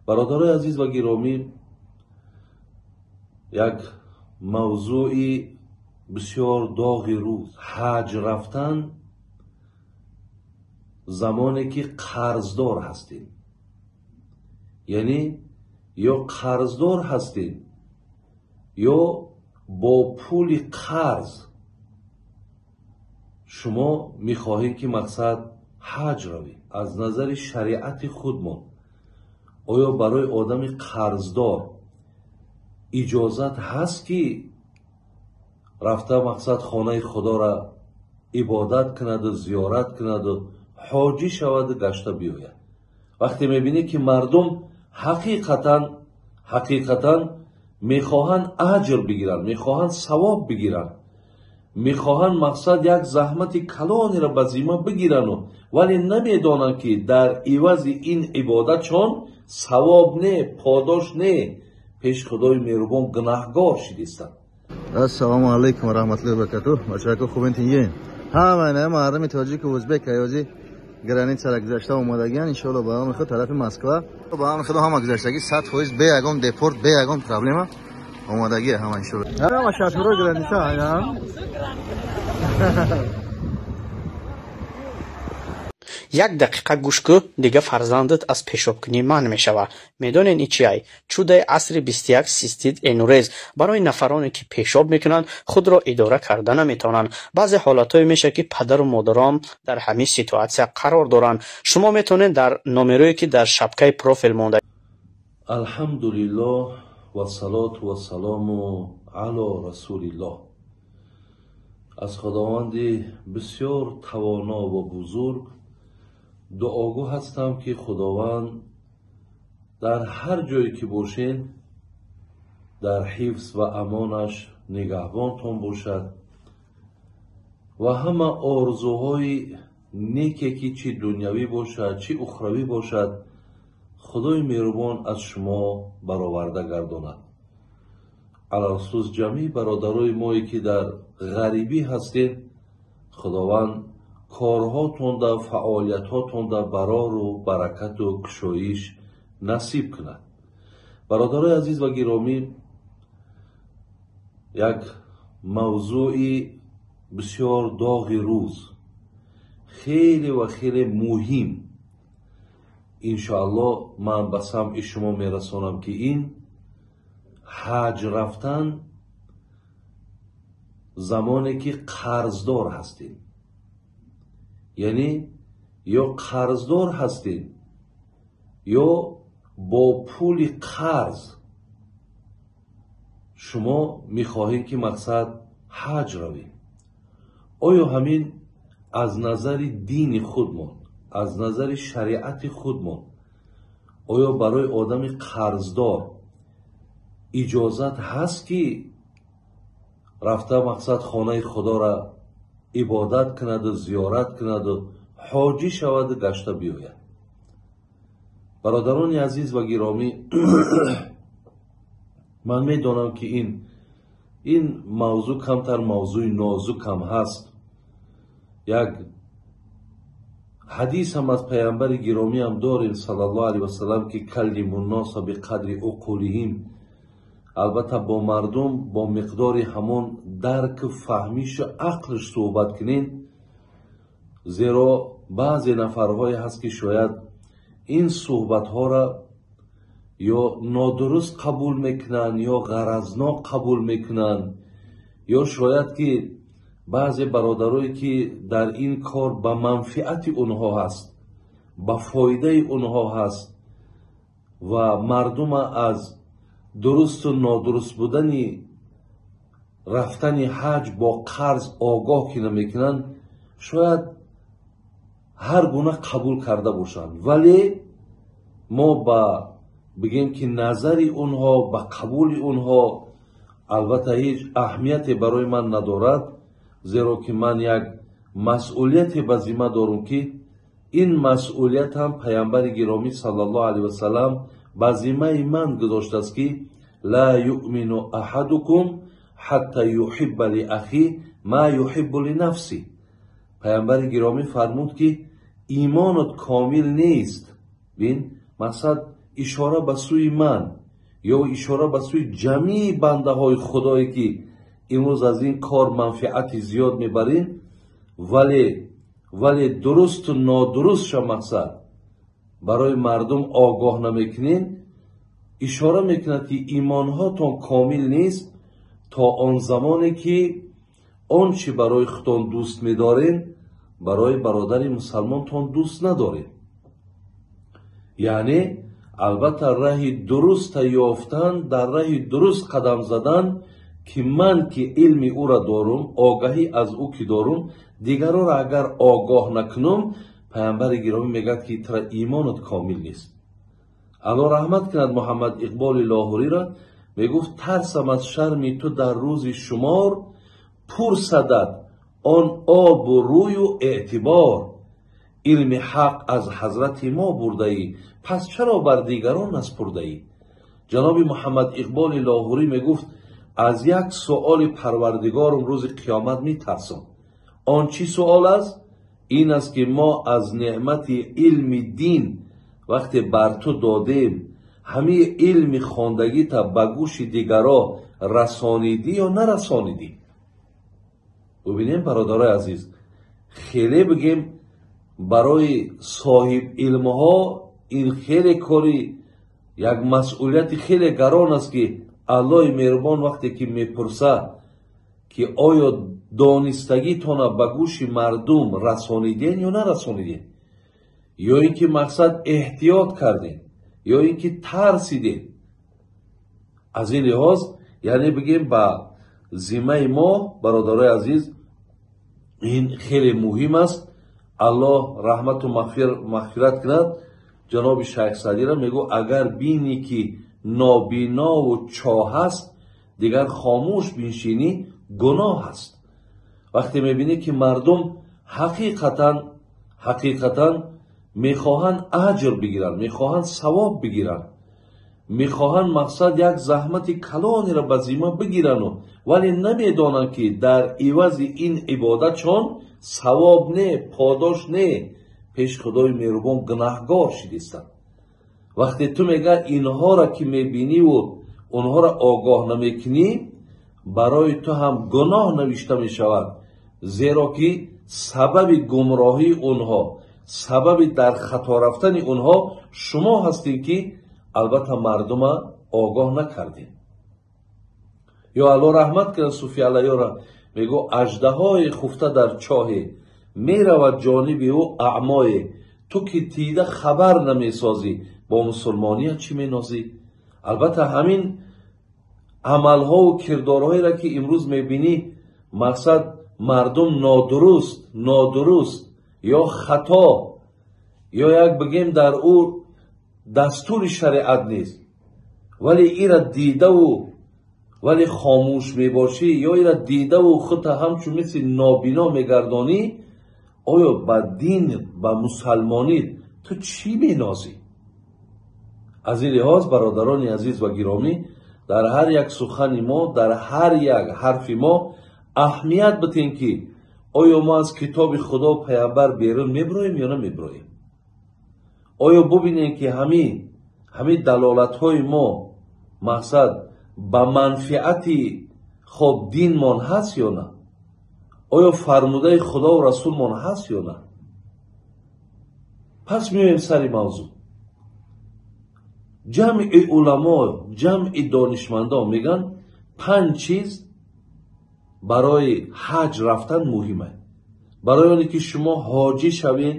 Бародарои азиз ва гиромӣ, як мавзӯи бисёр доғи рӯз, ҳаҷ рафтан замоне ки қарздор ҳастем, яъне ё қарздор ҳастем ё бо пули қарз шумо мехоҳед ки мақсад ҳаҷ равед. Аз назари шариати худмон оё барои одами қарздор иҷозат ҳаст ки рафта мақсад хонаи худоро ибодат кунаду зиёрат кунаду ҳоҷӣ шаваду гашта биёяд? Вақте мебинӣ ки мардум ҳақиқатан мехоҳанд аҷр бигиранд, мехоҳанд савоб бигиранд, мехоҳанд мақсад як заҳмати калонеро ба зимма бигирану, вале намедонанд ки дар ивази ин ибодатшон савоб не, подош не, пеш худои меҳрубон гунаҳгор шидистанд. Ассалому алайкум ва раҳматуллоҳи ва баракатуҳ. Бачаҳо, хубен, тинҷин? Ҳама ина мардуми тоҷику узбек аёзи границара гузашта омадагиан, иншоалло ба ҳами худ тарафи Москва, ба ҳами худо ҳама гузаштагӣ 100%, бе ягон депорт, бе ягон проблема омадагия ҳама, иншоалло. Ҳама шафёрои граница ина. Як дақиқа гӯш кӯ, дига фарзандат аз пешобкунӣ манъ мешавад. Медонед ин чиай? Чудаи асри 21 систит энурез. Барои нафароне ки пешоб мекунанд, худро идора карда наметавонанд. Баъзе ҳолатҳое мешавад, ки падару модарон дар ҳамин ситуатсия қарор доранд. Шумо метавонед дар номерое ки дар шабакаи профил монда. Алҳамдулиллоҳ вассалоту вассалому ало расулиллоҳ. Аз худованди бисёр тавоно ва бузург дуогӯ ҳастам ки худованд дар ҳар ҷое ки бошед дар ҳифз ва амонаш нигаҳбонтон бошад ва ҳама орзуҳои неке ки чӣ дунявӣ бошад, чӣ ухравӣ бошад, худои меҳрубон аз шумо бароварда гардонад. Алалхусус ҷамъи бародарои мое ки дар ғарибӣ ҳастед, худованд корҳотонда, фаъолиятҳотонда барору баракату кушоиш насиб кунад. Бародарои азиз ва гиромӣ, як мавзӯи бисёр доғи рӯз, хеле ва хеле муҳим, иншоалло ман ба самъи шумо мерасонам ки ин ҳаҷ рафтан замоне ки қарздор ҳастем, яъне ё қарздор ҳастем ё бо пули қарз шумо мехоҳед ки мақсад ҳаҷ равед. Оё ҳамин аз назари дини худмон, аз назари шариати худмон оё барои одами қарздор иҷозат ҳаст ки рафта мақсад хонаи худоро ибодат кунаду зиёрат кунаду ҳоҷӣ шаваду гашта биёяд? Бародарони азиз ва гиромӣ, ман медонам ки ин мавзӯъ камтар мавзӯи нозукам ҳаст. Як ҳадис ҳам аз паямбари гиромиам дорем саллаллоҳу алайҳи васаллам ки каллиму нноса биқадри уқулиҳим, албатта бо мардум бо миқдори ҳамон дарку фаҳмишу ақлш суҳбат кунед, зеро баъзе нафарҳое ҳаст ки шояд ин суҳбатҳоро ё нодуруст қабул мекунанд, ё ғаразнок қабул мекунанд, ё шояд ки баъзе бародарое ки дар ин кор ба манфиати онҳо ҳаст, ба фоидаи онҳо ҳаст ва мардума аз дурусту нодуруст будани рафтани ҳаҷ бо қарз огоҳ ки намекунанд, шояд ҳар гуна қабул карда бошанд, вале мо ба бигем ки назари онҳо, ба қабули онҳо албатта ҳеҷ аҳамияте барои ман надорад, зеро ки ман як масъулияте ба зимма дорам ки ин масъулият ҳам паямбари гиромӣ саллаллоҳу алайҳи васаллам ба зиммаи ман гузоштааст ки ла юъмину аҳадукум ҳатта юҳибба ли ахи ма юҳиббу ли нафси. Паямбари гиромӣ фармуд ки имонат комил нест. Бин, мақсад Ишора ба сӯи ман ё ишора ба сӯи ҷамъи бандаҳои Худое, ки имрӯз аз ин кор манфиати зиёд мебарем, вале дурусту нодурустша мақсад барои мардум огоҳ намекунем, ишора мекунад, ки имонҳотон комил нест то он замоне, ки он чӣ барои худтон дӯст медорем, барои бародари мусалмонтон дӯст надорем. Яъне, албатта, раҳи дуруста ёфтан, дар раҳи дуруст қадам задан, ки ман ки илми ӯра дорум, огаҳӣ аз ӯ ки дорум, дигарора агар огоҳ накунум, Паямбари гиромӣ мегӯяд, ки тра имонат комил нест. Алло раҳмат кунад Муҳаммад Иқболи Лоҳуриро, мегуфт: «Тарсам аз шарми ту дар рӯзи шумор, пурсадат он обу рӯю эътибор. Илми ҳақ аз ҳазрати мо бурдаӣ, пас чаро бар дигарон наспурдаӣ?» Ҷаноби Муҳаммад Иқболи Лоҳурӣ мегуфт: «Аз як суоли Парвардигорум рӯзи қиёмат метарсам». Он чӣ суол аст? Ин аст, ки мо аз неъмати илми дин вақте бар ту додем, ҳамаи илми хондагита ба гӯши дигаро расонидӣ ё нарасонидӣ? Бубинем, бародарои азиз, хеле бигем, барои соҳиб илмҳо ин хеле кори як масъулияти хеле гарон аст, ки Аллоҳи меҳрубон вақте ки мепурсад, ки оё донистагитона ба гӯши мардум расониден ё нарасониден, ё ин ки мақсад эҳтиёт кардем, ё ин ки тарсидем. Аз ин лиҳоз, яъне бигем, ба зиммаи мо, бародарои азиз, ин хеле муҳим аст. Аллоҳ раҳмату мағфират кунад ҷаноби Шайх Садира, мегӯ: «Агар бинӣ, ки нобинову чоҳ аст, дигар хомӯш биншинӣ гуноҳ аст». Вақте мебинӣ, ки мардум ҳақиқатан мехоҳанд аҷр бигиранд, мехоҳанд савоб бигиранд, мехоҳанд мақсад як заҳмати калонеро ба зимма бигирану, вале намедонанд, ки дар ивази ин ибодатшон савоб не, подош не, пеши Худои меҳрубон гунаҳгор шидистанд. Вақте ту мега инҳоро ки мебиниву онҳоро огоҳ намекунӣ, барои ту ҳам гуноҳ навишта мешавад, зеро ки сабаби гумроҳии онҳо, сабаби дар хато рафтани онҳо шумо ҳастед, ки албатта мардума огоҳ накардем. Ё Алло раҳмат кунад Суфи Аллаёра, мегӯ: «Аждаҳои хуфта дар чоҳе, меравад ҷониби ӯ аъмое, ту ки дида хабар намесозӣ, бо мусулмоният чӣ менозӣ?» Албатта, ҳамин амалҳову кирдорҳоеро, ки имрӯз мебинӣ, мақсад мардум нодуруст ё хато, ё як бигем, дар ӯ дастури шариат нест, вале ира дидаву вале хомӯш мебошӣ, ё ира дидаву худта ҳамчун мисли нобино мегардонӣ, оё ба дин, ба мусалмонӣ ту чӣ менозӣ? Аз ин лиҳоз, бародарони азиз ва гиромӣ, дар ҳар як сухани мо, дар ҳар як ҳарфи мо аҳамият битем, ки оё мо аз китоби Худо, Паямбар берун мебироем ё намебироем. Оё бубинем, ки ҳамин далолатҳои мо мақсад ба манфиати хоб динмон ҳаст ё на, оё фармудаи Худову Расулмон ҳаст ё на. Пас меоем сари мавзӯъ. Ҷамъи уламо, ҷамъи донишмандон мегӯянд, панҷ чиз барои ҳаҷ рафтан муҳим аст. Барои оне ки шумо ҳоҷӣ шавед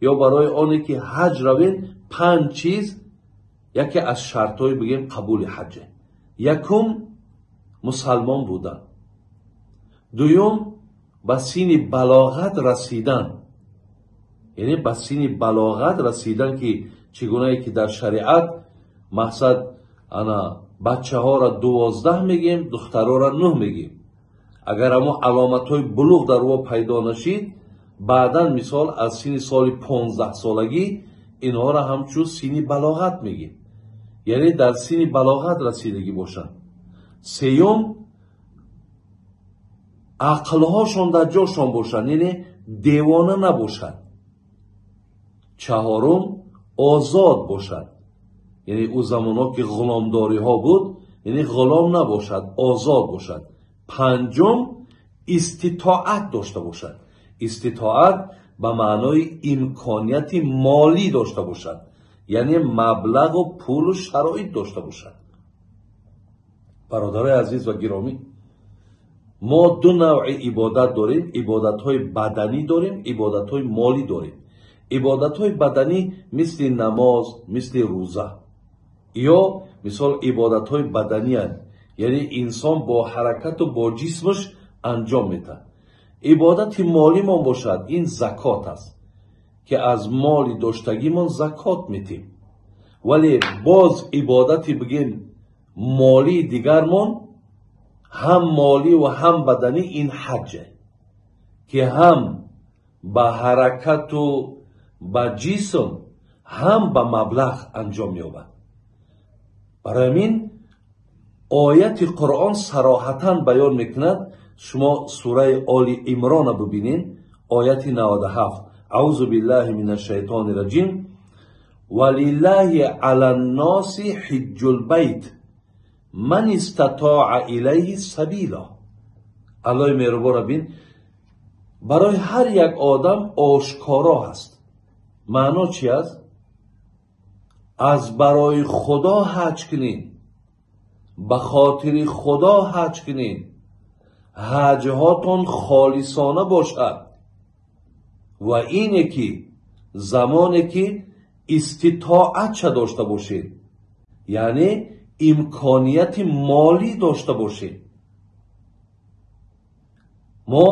ё барои оне ки ҳаҷ равед, панҷ чиз яке аз шартҳои, бигем, қабули ҳаҷе. Якум, мусалмон будан. Дуюм, ба синни балоғат расидан, яъне ба синни балоғат расидан, ки чӣ гунае ки дар шариат мақсад ана бачаҳоро 12 мегем, духтарора 9 мегем. Агар ҳамо аломатҳои булуғ дар ӯ пайдо нашид, баъдан, мисол, аз синни соли 15-солагӣ инҳоро ҳамчун синни балоғат мегем, яъне дар синни балоғат расидагӣ бошанд. Сеюм, ақлҳошон дар ҷошон бошанд, яъне девона набошад. Чаҳорум, озод бошад. Яъне ӯ замонҳо ки ғуломдориҳо буд, яъне ғулом набошад, озод бошад. Панҷум, иститоат дошта бошад. Иститоат ба маънои имконияти молӣ дошта бошад, яъне маблағу пулу шароит дошта бошад. Бародарои азиз ва гиромӣ, мо ду навъи ибодат дорем. Ибодатҳои баданӣ дорем, ибодатҳои молӣ дорем. Ибодатҳои баданӣ мисли намоз, мисли рӯза, ё мисол ибодатҳои баданиянд, яъне инсон бо ҳаракату бо ҷисмаш анҷом медиҳад. Ибодати молимон бошад, ин закот аст, ки аз моли доштагимон закот медиҳем. Вале боз ибодати бигем молии дигармон, ҳам молӣ ва ҳам баданӣ, ин ҳаҷе, ки ҳам ба ҳаракату ба ҷисм, ҳам ба маблағ анҷом меёбад. Барои ҳамин ояти Қуръон сароҳатан баён мекунад. Шумо сураи Оли Имрона бибинед, ояти 97. Аузу биллаҳи мин ашшайтони раҷим. Валиллаҳи ала нноси ҳиҷҷул байт ман истатоа илайҳи сабила. Аллоҳи меҳрубонро бин, барои ҳар як одам ошкоро ҳаст. Маъно чи аст? Аз барои Худо ҳаҷ кунед, ба хотири Худо ҳаҷ кунед, ҳаҷҳотон холисона бошад. Ва ине ки замоне ки иститоатша дошта бошед, яъне имконияти молӣ дошта бошед. Мо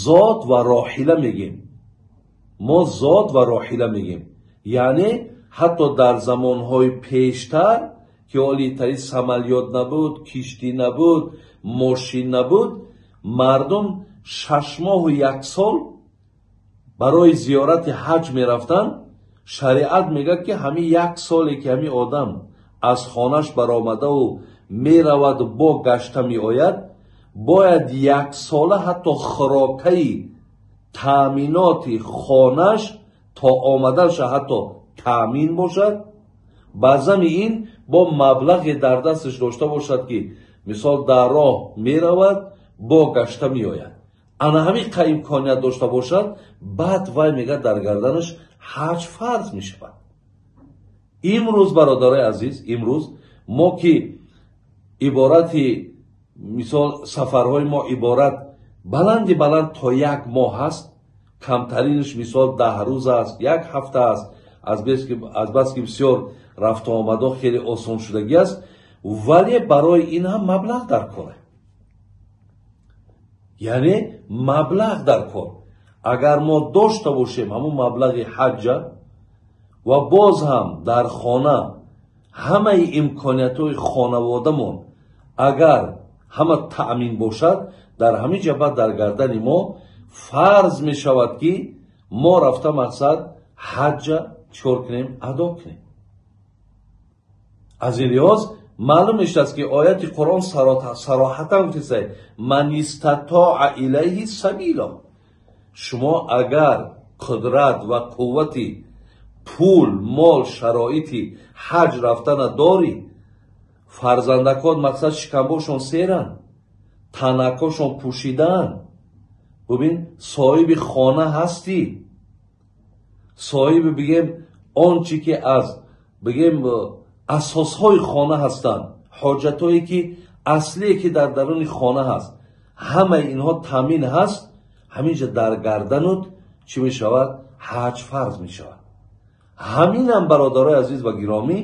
зод ва роҳила мегем, мо зод ва роҳила мегем, яъне ҳатто дар замонҳои пештар ки олитари самолёт набуд, киштӣ набуд, мошин набуд, мардум 6 моҳу 1 сол барои зиёрати ҳаҷ мерафтанд. Шариат мегӯяд, ки ҳамин 1 соле ки ҳамин одам аз хонаш баромадаву мераваду бо гашта меояд, бояд 1 сола ҳатто хӯрокаи таъминоти хонаш то омаданша ҳатто таъмин бошад. Баъзами ин бо маблағе дар дасташ дошта бошад, ки мисол дар роҳ меравад, бо гашта меояд. Ана ҳамин қа имконият дошта бошад, баъд вай мегӯяд дар гарданаш ҳаҷ фарз мешавад. Имрӯз бародарои азиз, имрӯз мо ки иборати мисол сафарҳои мо иборат баланди баланд то 1 моҳ ҳаст, камтаринаш мисол 10 рӯз аст, 1 ҳафта аст. Азбаски бисёр рафту омадо хеле осон шудагӣ аст, вале барои ин ҳам маблағ дар кор. Яъне маблағ дар кор. Агар мо дошта бошем ҳамун маблағи ҳаҷа ва боз ҳам дар хона ҳамаи имкониятҳои хонаводамон агар ҳама таъмин бошад, дар ҳамин ҷа баъд дар гардани мо фарз мешавад, ки мо рафта мақсад ҳаҷа чикор кунем, адо кунем. Аз ин лиҳоз маълум мешавад, ки ояти Қуръон сароҳатан гуфтааст: ман истатоа илайҳи сабила. Шумо агар қудрат ва қуввати пул, мол, шароити ҳаҷ рафтана дорӣ, фарзандакон мақсад шикамбошон серанд, танакошон пӯшидаанд, бубин, соҳиби хона ҳастӣ, соҳиби бигем он чи ки аз бигем асосҳои хона ҳастанд, ҳоҷатҳое ки аслие ки дар даруни хона ҳаст, ҳамаи инҳо таъмин ҳаст, ҳаминҷа дар гарданут чӣ мешавад? Ҳаҷ фарз мешавад. Ҳаминам бародарои азиз ва гиромӣ,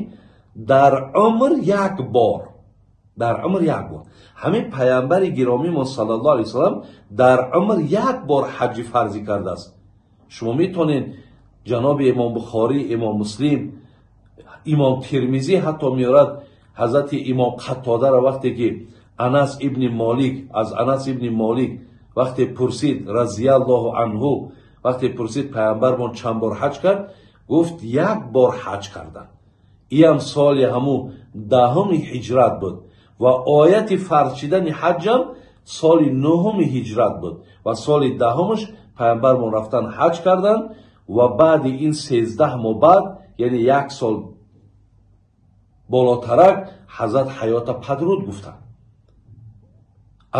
дар умр як бор, дар умр як бор ҳамин паямбари гиромимон саллаллоҳу алайҳи васаллам дар умр як бор ҳаҷи фарзӣ кардааст. Шумо метавонед ҷаноби имом Бухорӣ, имом Муслим, имом Тирмизӣ ҳатто меорад ҳазрати имом Қаттодаро, вақте ки Анас ибни Молик, аз Анас ибни Молик вақте пурсид разияллоҳу анҳу, вақте пурсид паямбармон чанд бор ҳаҷ кард, гуфт як бор ҳаҷ карданд. Иам соли ҳамун 10 ҳиҷрат буд ва ояти фарз шидани ҳаҷам соли 9 ҳиҷрат буд ва соли 10 паямбармон рафтан ҳаҷ карданд ва баъди ин 13 моҳ баъд, яъне 1 сол Болотарак ҳазрат ҳаёта падруд гуфтанд.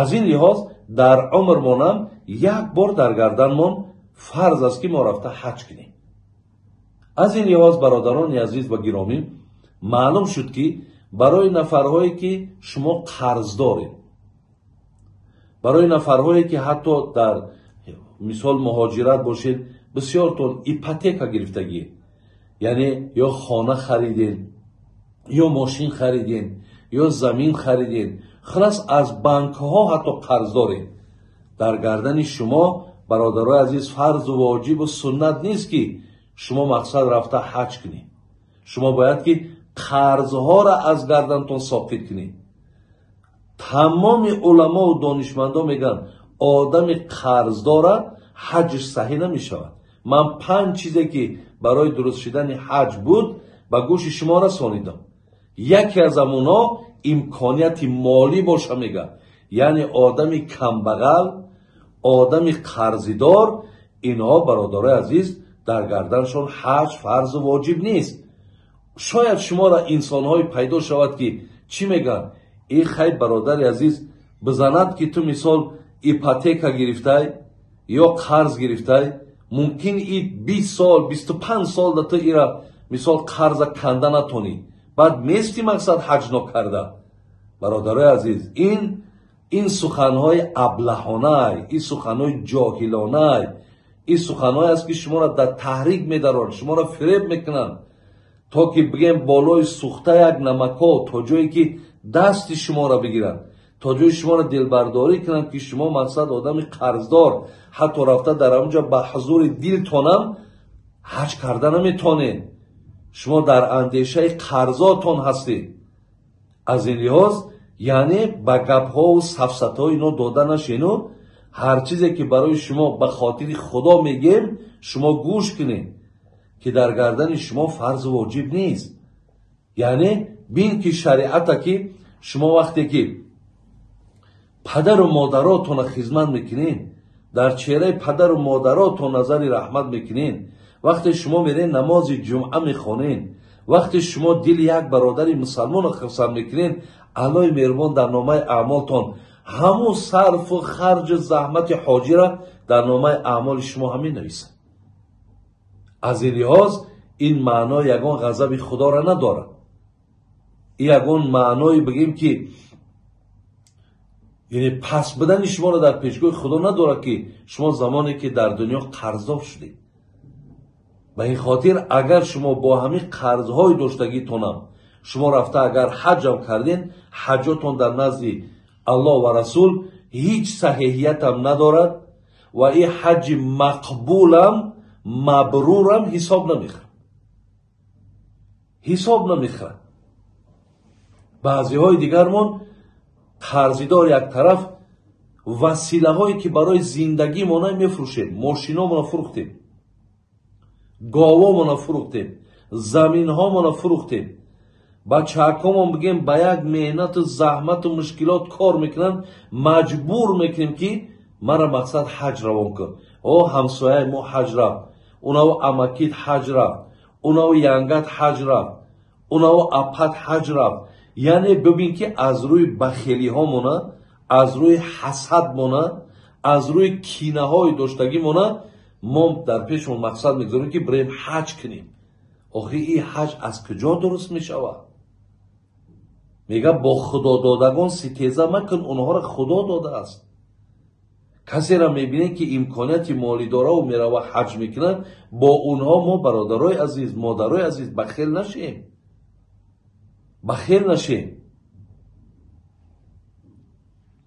Аз ин лиҳоз дар умрмонам як бор дар гарданмон фарз аст, ки мо рафта ҳаҷ кунем. Аз ин лиҳоз, бародарони азиз ва гиромӣ, маълум шуд, ки барои нафарҳое, ки шумо қарз доред, барои нафарҳое, ки ҳатто дар мисол муҳоҷират бошед, бисёртон ипотека гирифтагӣ, яъне ё хона хариден, ё мошин хариден, ё замин хариден, хулас аз банкҳо ҳатто қарз доред, дар гардани шумо, бародарои азиз, фарзу воҷибу суннат нест, ки шумо мақсад рафта ҳаҷ кунед. Шумо бояд ки қарзҳоро аз гардантон соқит кунед. Тамоми уламову донишмандо мегӯянд, одами қарздора ҳаҷш саҳӣ намешавад. Ман 5 чизе, ки барои дуруст шудани ҳаҷ буд, ба гӯши шумо расонидам. Яке аз амуно имконияти молӣ боша мегӯяд, яъне одами камбағал, одами қарзидор, инҳо, бародарои азиз, дар гарданшон ҳаҷ фарзу воҷиб нест. Шояд шуморо инсонҳое пайдо шавад, ки чӣ мегӯянд: и хай, бародари азиз, бизанад, ки ту мисол ипотека гирифтай ё қарз гирифтай, мумкин и 20 сол, 25 сол да ту ира мисол қарза канда натонӣ, баъд мести мақсад ҳаҷ нокарда. Бародарои азиз, ин суханҳои аблаҳонай, ин суханҳои ҷоҳилонай, ин суханҳое аст, ки шуморо дар таҳрик медарорад, шуморо фиреб мекунанд, то ки бигем болои сӯхта як намако, то ҷое ки дасти шуморо бигиранд, то ҷои шуморо дилбардорӣ кунанд, ки шумо мақсад одами қарздор, ҳатто рафта дар онҷа ба ҳузури дилтонам ҳаҷ карда наметонед. Шумо дар андешаи қарзотон ҳастед. Аз ин лиҳоз, яъне ба гапҳову сафсатҳои ино дода нашену ҳар чизе, ки барои шумо ба хотири Худо мегем, шумо гӯш кунед, ки дар гардани шумо фарзу воҷиб нест. Яъне бин, ки шариата, ки шумо вақте ки падару модаротонро хизмат мекунед, дар чеҳраи падару модаротон назари раҳмат мекунед, вақте шумо меред намози ҷумъа мехонед, вақте шумо дили як бародари мусалмонро хурсанд мекунед, Аллоҳи меҳрубон дар номаи аъмолтон ҳамун сарфу харҷу заҳмати ҳоҷира дар номаи аъмоли шумо ҳам менависад. Аз ин лиҳоз ин маъно ягон ғазаби Худоро надорад. Ин ягон маъное, бигем, ки яъне пас будани шуморо дар пешгоҳи Худо надорад, ки шумо замоне ки дар дунё қарздор шудед. Ба ин хотир, агар шумо бо ҳамин қарзҳои доштагитонам шумо рафта агар ҳаҷам карден, ҳаҷотон дар назди Аллоҳ ва Расул ҳеҷ саҳиҳиятам надорад ва ин ҳаҷи мақбулам, мабрурам ҳисоб намехӯрад, ҳисоб намехӯрад. Баъзеҳои дигармон қарзидор як тараф, василаҳое, ки барои зиндагимона мефурӯшем, мошиномона фурӯхтем, говомона фурӯхтем, заминҳомона фурӯхтем, бачаакомон, бигем, ба як меҳнату заҳмату мушкилот кор мекунанд, маҷбур мекунем, ки мара мақсад ҳаҷ равон кун. О, ҳамсояи мо ҳаҷ рафт, унаву амакит ҳаҷ рафт, унаву янгат ҳаҷ рафт, унаву апат ҳаҷ рафт. Яъне бибин, ки аз рӯи бахелиҳомона, аз рӯи ҳасадмона, аз рӯи кинаҳои доштагимона мо дар пешмон мақсад мегузорем, ки бирем ҳаҷ кунем. Охир ин ҳаҷ аз куҷо дуруст мешавад? Мега, бо худододагон ситеза макун, онҳоро Худо додааст. Касеро мебинем, ки имконияти молӣ дораву мерава ҳаҷ мекунад, бо онҳо мо, бародарои азиз, модарои азиз, бахел нашем, бахел нашем.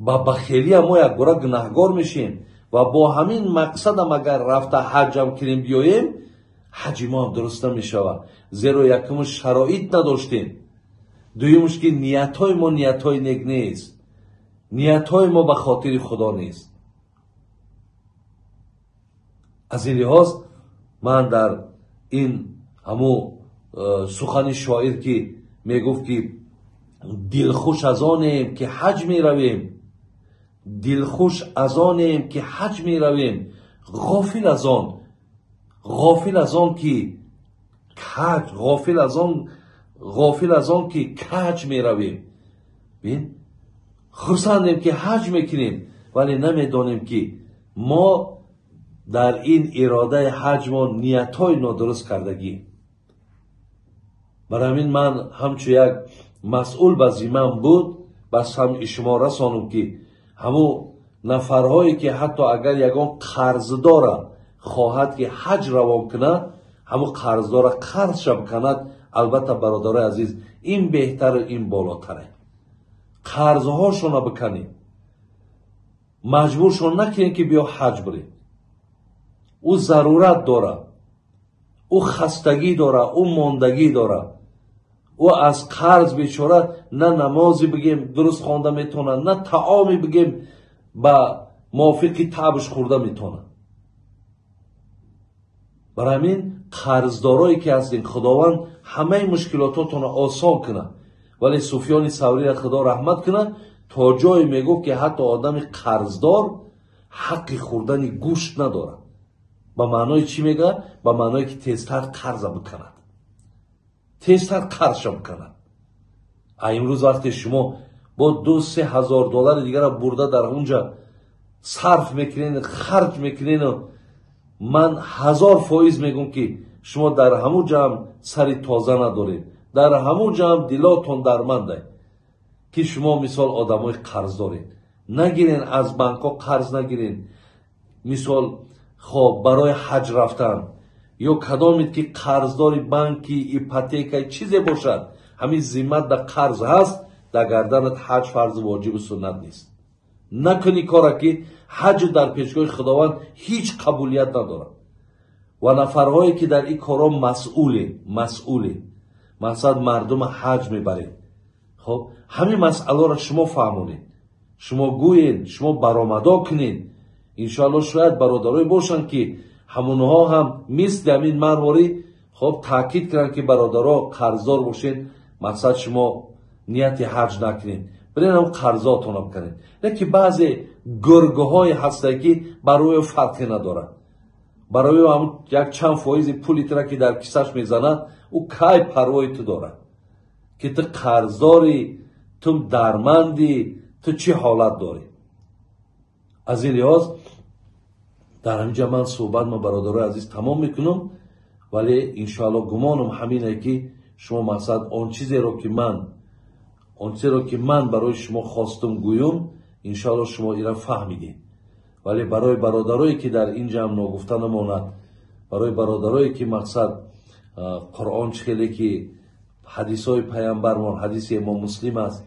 Ба бахелия мо якбора гунаҳгор мешем ва бо ҳамин мақсадам агар рафта ҳаҷам кунем биёем, ҳаҷи мо ҳам дуруст намешавад, зеро якумш шароит надоштем, дуюмш ки ниятҳои мо ниятҳои нек нест, ниятҳои мо ба хотири Худо нест. Аз ин лиҳоз ман дар ин ҳамун сухани шоир, ки мегуфт, ки дилхуш аз онем, ки ҳаҷ меравем, дилхуш аз онем, ки ҳаҷ меравем, ғофил аз он, ғофил аз он ки каҷ, ғофил аз он, Ғофил аз он ки каҷ меравем. Бин, хурсандем ки ҳаҷ мекунем, вале намедонем ки мо дар ин иродаи ҳаҷ мо ниятҳои нодуруст кардагӣ. Барои ҳамин ман ҳамчун як масъул ба зиммам буд, ба самъи шумо расонам ки ҳамун нафарҳое ки ҳатто агар ягон қарздора хоҳад ки ҳаҷ равон кунад, ҳамун қарздора қарзша бикунад. Албатта, бародарои азиз, ин беҳтару ин болотаре. Қарзҳошона биканед, маҷбуршон накунед ки биё ҳаҷ биред. Ӯ зарурат дорад, ӯ хастагӣ дорад, ӯ мондагӣ дорад, ӯ аз қарз бечора на намозе бигем дуруст хонда метавонад, на таоме бигем ба мувофиқи таъбш хӯрда метавонад. Барои ҳамин қарздорое ки ҳастем, Худованд ҳамаи мушкилототонро осон кунад. Вале Суфёни Савриро Худо раҳмат кунад, то ҷое мегуфт ки ҳатто одами қарздор ҳаққи хӯрдани гӯшт надорад. Ба маънои чӣ мегӯяд? Ба маъное ки тезтар қарза бикунад, тезтар қарзша бикунад. А имрӯз вақте шумо бо 2-3 ҳазор доллари дигара бурда дар унҷа сарф мекунед, харҷ мекунед, ман 1000% мегӯм ки шумо дар ҳамун ҷамъ сари тоза надоред, дар ҳамун ҷамъ дилотон дарманде ки шумо мисол одамои қарз доред. Нагирен, аз банкҳо қарз нагирен. Мисол, хоб, барои ҳаҷ рафтан ё кадомед ки қарздори банки, ипотека, чизе бошад, ҳамин зиммат дар қарз ҳаст, дар гарданат ҳаҷ фарзи воҷибу суннат нест. Накунӣ кора ки ҳаҷ дар пешгоҳи Худованд ҳеҷ қабулият надорад. Ва нафарҳое ки дар ин корҳо масъуле, мақсад мардума ҳаҷ мебаред. Хоб, ҳамин масъаларо шумо фаҳмонед, шумо гӯед, шумо баромадо кунед. Иншоалло шояд бародарое бошанд ки ҳамонҳо ҳам мисли ҳамин марворӣ, хоб, таъкид кунанд ки бародаро қарздор бошед, мақсад шумо нияти ҳаҷ накунед, бирен ҳам қарзотонро бикунед. Лекин баъзе гургҳое ҳастанд ки барои ӯ фарқе надорад. Барои ӯ ҳам як чанд фоизи пули тура ки дар кисаш мезанад, ӯ кай парвои ту дорад ки ту қарздорӣ, ту дармандӣ, ту чӣ ҳолат дорӣ. Аз ин лиҳоз дар ҳаминҷа ман суҳбат ма бародарои азиз тамом мекунам, вале иншоалло гумонам ҳамине ки шумо мақсад он чизеро ки ман барои шумо хостум гӯюм, иншоалло шумо ира фаҳмидед. Вале барои бародарое ки дар ин ҷамъ ногуфта намонад, барои бародарое ки мақсад Қуръон чӣ хеле ки ҳадисҳои паямбармон, ҳадиси имом Муслим аст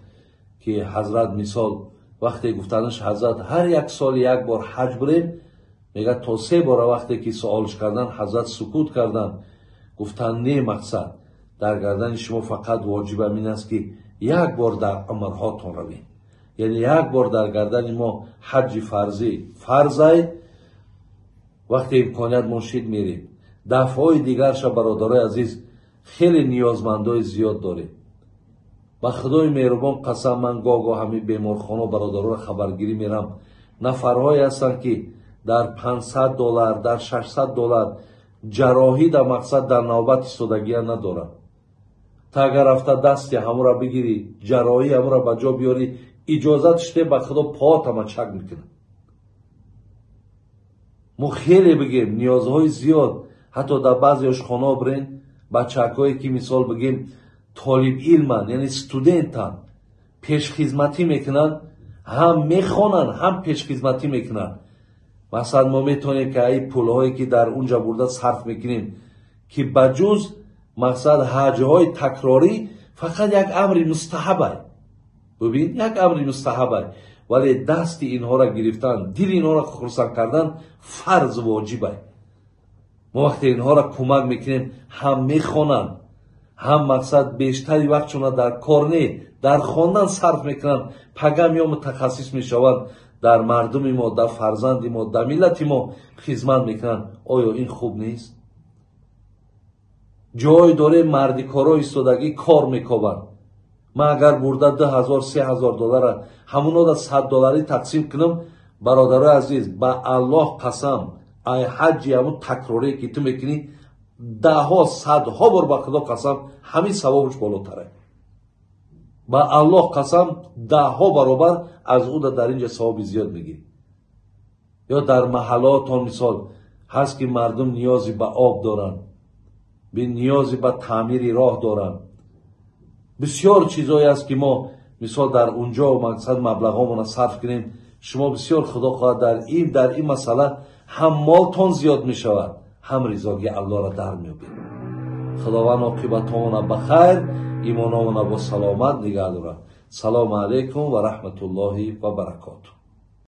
ки ҳазрат мисол вақте гуфтанаш ҳазрат ҳар як сол як бор ҳаҷ бирем, мегӯяд то 3 бора вақте ки суолш кардан, ҳазрат сукут кардан, гуфтан не, мақсад дар гардани шумо фақат воҷиб ҳамин аст ки як бор дар умрҳотон равед. Яъне як бор дар гардани мо ҳаҷи фарзӣ фарзай, вақте имконият мошид мерем. Дафъҳои дигарша бародарои азиз хеле ниёзмандои зиёд дорем. Ба Худои меҳрубон қасам, ман гоҳ-гоҳ ҳамин беморхона бародароро хабаргирӣ мерам. Нафарҳое ҳастанд ки дар $500, дар $600 ҷарроҳӣ дар мақсад дар навбат истодагия надоранд. Та агар рафта дасти ҳамура бигирӣ, ҷарроҳӣ ҳамура ба ҷо биёрӣ, иҷозат шуде ба Худо поатама чак мекунад. Мо хеле бигем ниёзҳои зиёд, ҳатто дар баъзе ошхонаҳо бирен, бачакҳое ки мисол бигем толибилманд, яъне студентанд, пешхизматӣ мекунанд, ҳам мехонанд, ҳам пешхизматӣ мекунанд. Масалан, мо метавонем ки ай пулҳое ки дар унҷа бурда сарф мекунем, ки ба ҷуз мақсад ҳаҷҳои такрорӣ фақат як амри мустаҳабай. Бибин, як амри мустаҳабай. Вале дасти инҳоро гирифтан, дили инҳоро хурсанд кардан фарз воҷибай. Мо вақте инҳоро кӯмак мекунем, ҳам мехонанд, ҳам мақсад бештари вақтшона дар кор не, дар хондан сарф мекунанд, пагам ё мутахассис мешаванд, дар мардуми мо, дар фарзанди мо, дар миллати мо хизмат мекунанд. Оё ин хуб нест? Ҷой дорем мардикоро истодагӣ кор мекобанд. Ман агар бурда 2000-3000 доллара ҳамунода $100 тақсим кунам, бародарои азиз, ба Аллоҳ қасам, ай ҳаҷи ҳамун такрорие ки ту мекунӣ, Даҳҳо, садҳо бор, ба Худо қасам, ҳамин савобаш болотаре. Ба Аллоҳ қасам, даҳҳо баробар аз ӯ дар инҷа савоби зиёд мегирӣ. Ё дар маҳаллотон, мисол, ҳаст, ки мардум ниёзи ба об доранд, ниёзи ба таъмири роҳ доранд. Бисёр чизое аст, ки мо, мисол, дар унҷо, мақсад, маблағҳомона сарф кунем. Шумо бисёр, Худо хоҳад, дар ин масъала ҳам молтон зиёд мешавад, ҳам ризогии Аллоҳро дар меёбед. Худованд оқибатҳомона ба хайр, имономона бо саломат нигаҳ дорад. Салому алайкум ва раҳматуллоҳи ва баракоту.